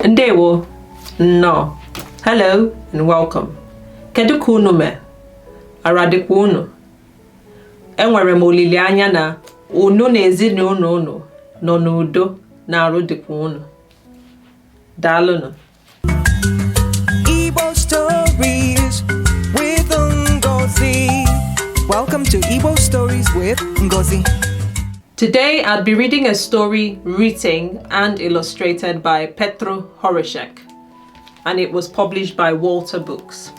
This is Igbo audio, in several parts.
Ndewo, nnọọ, hello and welcome. Kedu ka unu mee? Arụ adịkwa unu? Enwere m olileanya na unu na ezinụlọ unu nọ n'udo na arụ dịkwa unu. Daalụnụ. Igbo Stories with Ngozi. Welcome to Igbo Stories with Ngozi. Today I'll be reading a story written and illustrated by Petr Horáček, and it was published by Walter Books.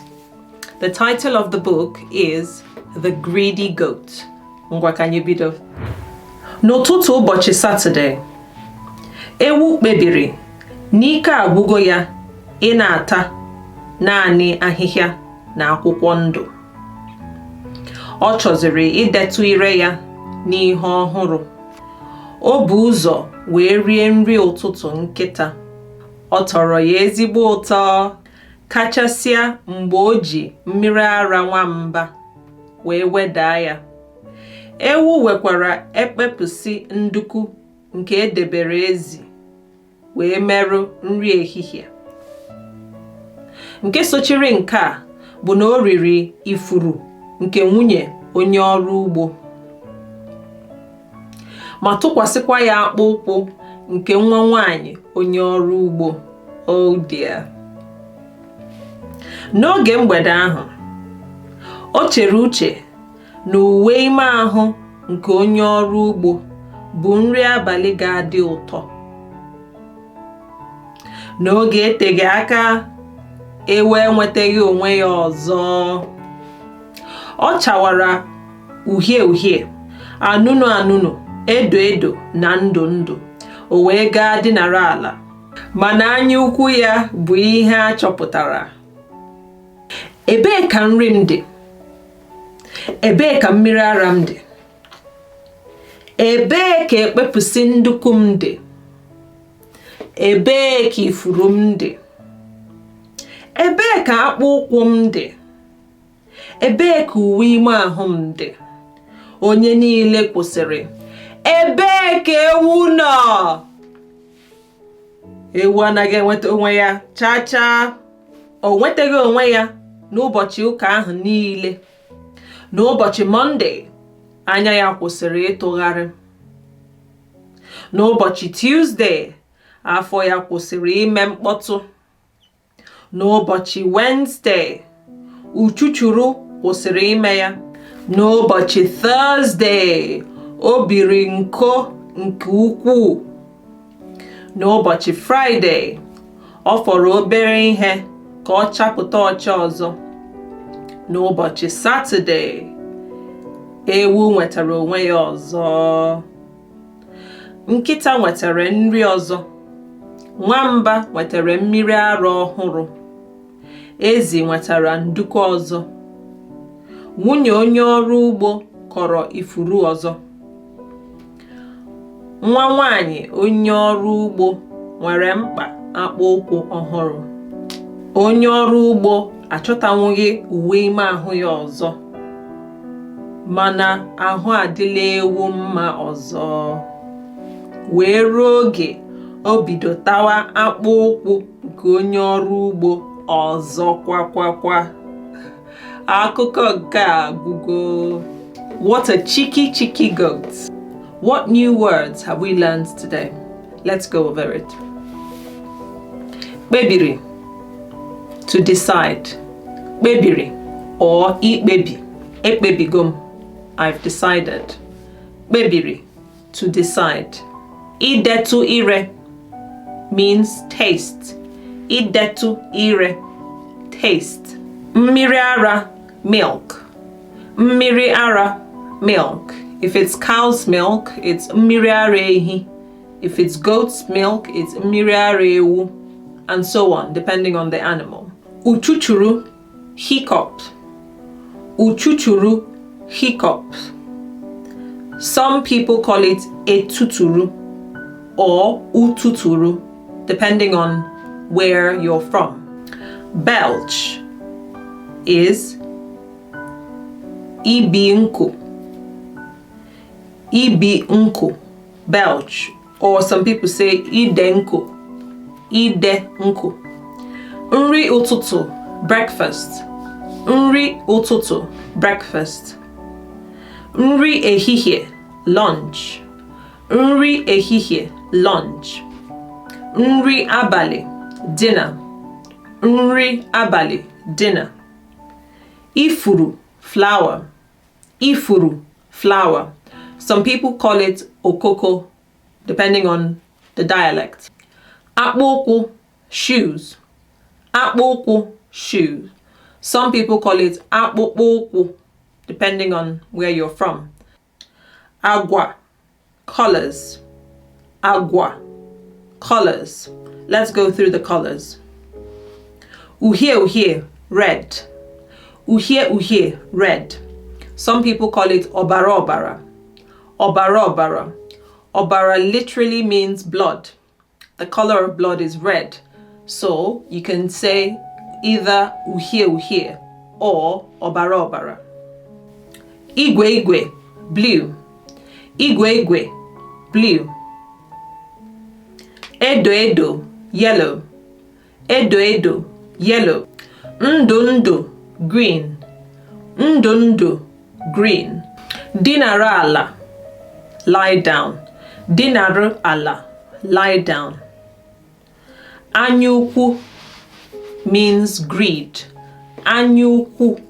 The title of the book is The Greedy Goat. Ngwa, ka anyị bido. N'ụtụtụ ụbọchị Satọde, ewu kpebiri n'ike agwụgo ya ị na-ata naanị ahịhịa na akwụkwọ ndụ. Ọ chọziri idetụ ire ya n'ihe ọhụrụ. O bu ụzọ wee rie nri ụtụtụ nkịta. Ọ tọrọ ya ezigbo ụtọ, kachasịa mgbe o ji mmiri ara nwamba wee wedaa ya. Ewu wekwara ekpepụsị nduku nke edebere ezi wee merụ nri ehihie. Nke sochiri nke a bụ na o riri ifuru nke nwunye onye ọrụ ugbo, ma tụkwasịkwa ya akpụ ụkwụ nke nwa nwanyị onye ọrụ ugbo. Oh dear. N'oge mgbede ahụ, o chere uche na uwe ime ahụ nke onye ọrụ ugbo bụ nri abalị ga-adị ụtọ. N'oge eteghị aka, ewu enwetaghị onwe ya ọzọ. Ọ chawara uhie uhie, anụnụ anụnụ, edo edo na ndụ ndụ. O wee gaa dinara ala, mana anya ukwu ya bụ ihe a chọpụtara. "Ebee ka nri m dị? Ebee ka mmiri ara m dị? Ebee ka ekpepụsị nduku m dị? Ebee ka ifuru m dị? Ebee ka akpụ ụkwụ m dị? Ebee ka uwe ime ahụ m dị?" Onye niile kwụsịrị. "Ebee ka ewu nọ?" Ewu anaghị enweta onwe ya chaa chaa. O nwetaghị onwe ya n'ụbọchị ụka ahụ niile. N'ụbọchị Mọnde, anya ya kwụsịrị ịtụgharị. N'ụbọchị Tuzdee, afọ ya kwụsịrị ime mkpọtụ. N'ụbọchị Wenezdee, uchuchuru kwụsịrị ime ya. N'ụbọchị Tọzdee, o biri nko nke ukwuu. N'ụbọchị Fraịde, ọ fọrọ obere ihe ka ọ chapụta ọcha ọzọ. N'ụbọchị Satọde, ewu nwetara onwe ya ọzọ. Nkịta nwetara nri ọzọ. Nwamba nwetara mmiri ara ọhụrụ. Ezi nwetara nduku ọzọ. Nwunye onye ọrụ ugbo kọrọ ifuru ọzọ. Nwa nwanyị onye ọrụ ugbo nwere mkpa akpụ ụkwụ ọhụrụ. Onye ọrụ ugbo achọtanwughị uwe ime ahụ ya ọzọ, mana ahụ adịla ewu mma ọzọ wee ruo oge o bido tawa akpụ ụkwụ nke onye ọrụ ugbo ọzọ. Kwa kwa kwa, akụkọ nke a agwụgo. What a cheeky, cheeky goat. What new words have we learned today? Let's go over it. Kpebiri, to decide. Kpebiri or ikpebi. Ekpebigo m, I've decided. Kpebiri, to decide. Idetu ire means taste. Idetu ire, taste. Mmiri ara, milk. Mmiri ara, milk. If it's cow's milk, it's mmiri ara ehi. If it's goat's milk, it's mmiri ara ewu, and so on, depending on the animal. Uchuchuru, hiccup. Uchuchuru, hiccup. Some people call it etuturu or ututuru, depending on where you're from. Belch is ibi nku. Ibi nku, belch, or some people say ide nku. Ide nkụ. Nri ụtụtụ, breakfast. Nri ụtụtụ, breakfast. Nri ehihie, lunch. Nri ehihie, lunch. Nri abalị, dinner. Nri abalị, dinner. Ifuru, flower. Ifuru, flower. Some people call it okoko, depending on the dialect. Akpụkwụ, shoes. Akpụkwụ, shoes. Some people call it akpụkpọ, depending on where you're from. Agwa, colors. Agwa, colors. Let's go through the colors. Uhie uhie, red. Uhie uhie, red. Some people call it ọbara ọbara. Ọbara ọbara. Ọbara literally means blood. The color of blood is red. So you can say either uhie uhie or ọbara ọbara. Igwe igwe, blue. Igwe igwe, blue. Edo edo, yellow. Edo edo, yellow. Ndụ ndụ, green. Ndụ ndụ, green. Dinara ala, lie down. Dinaru ala, lie down. Anyaukwu means greed. Anyaukwu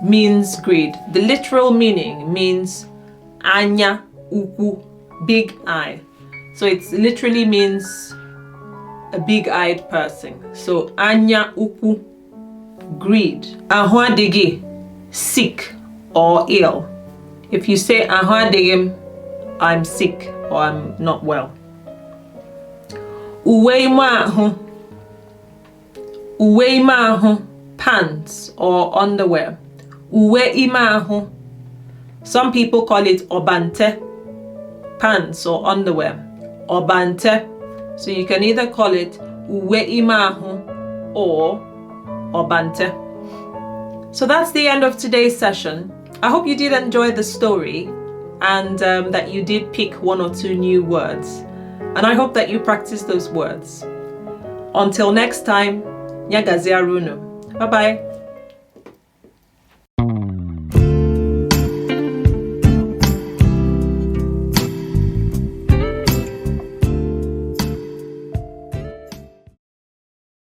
means greed. The literal meaning means anya ukwu, big eye. So it literally means a big-eyed person. So anya ukwu, greed. Ahụ adịghị, sick or ill. If you say ahụ adịghị m, I'm sick or I'm not well. Uwe ime ahụ, uwe ime ahụ, pants or underwear. Uwe ime ahụ. Some people call it ọbante, pants or underwear. Ọbante. So you can either call it uwe ime ahụ or ọbante. So that's the end of today's session. I hope you did enjoy the story and that you did pick one or two new words. And I hope that you practice those words. Until next time, Ya gaziere unu. Bye bye.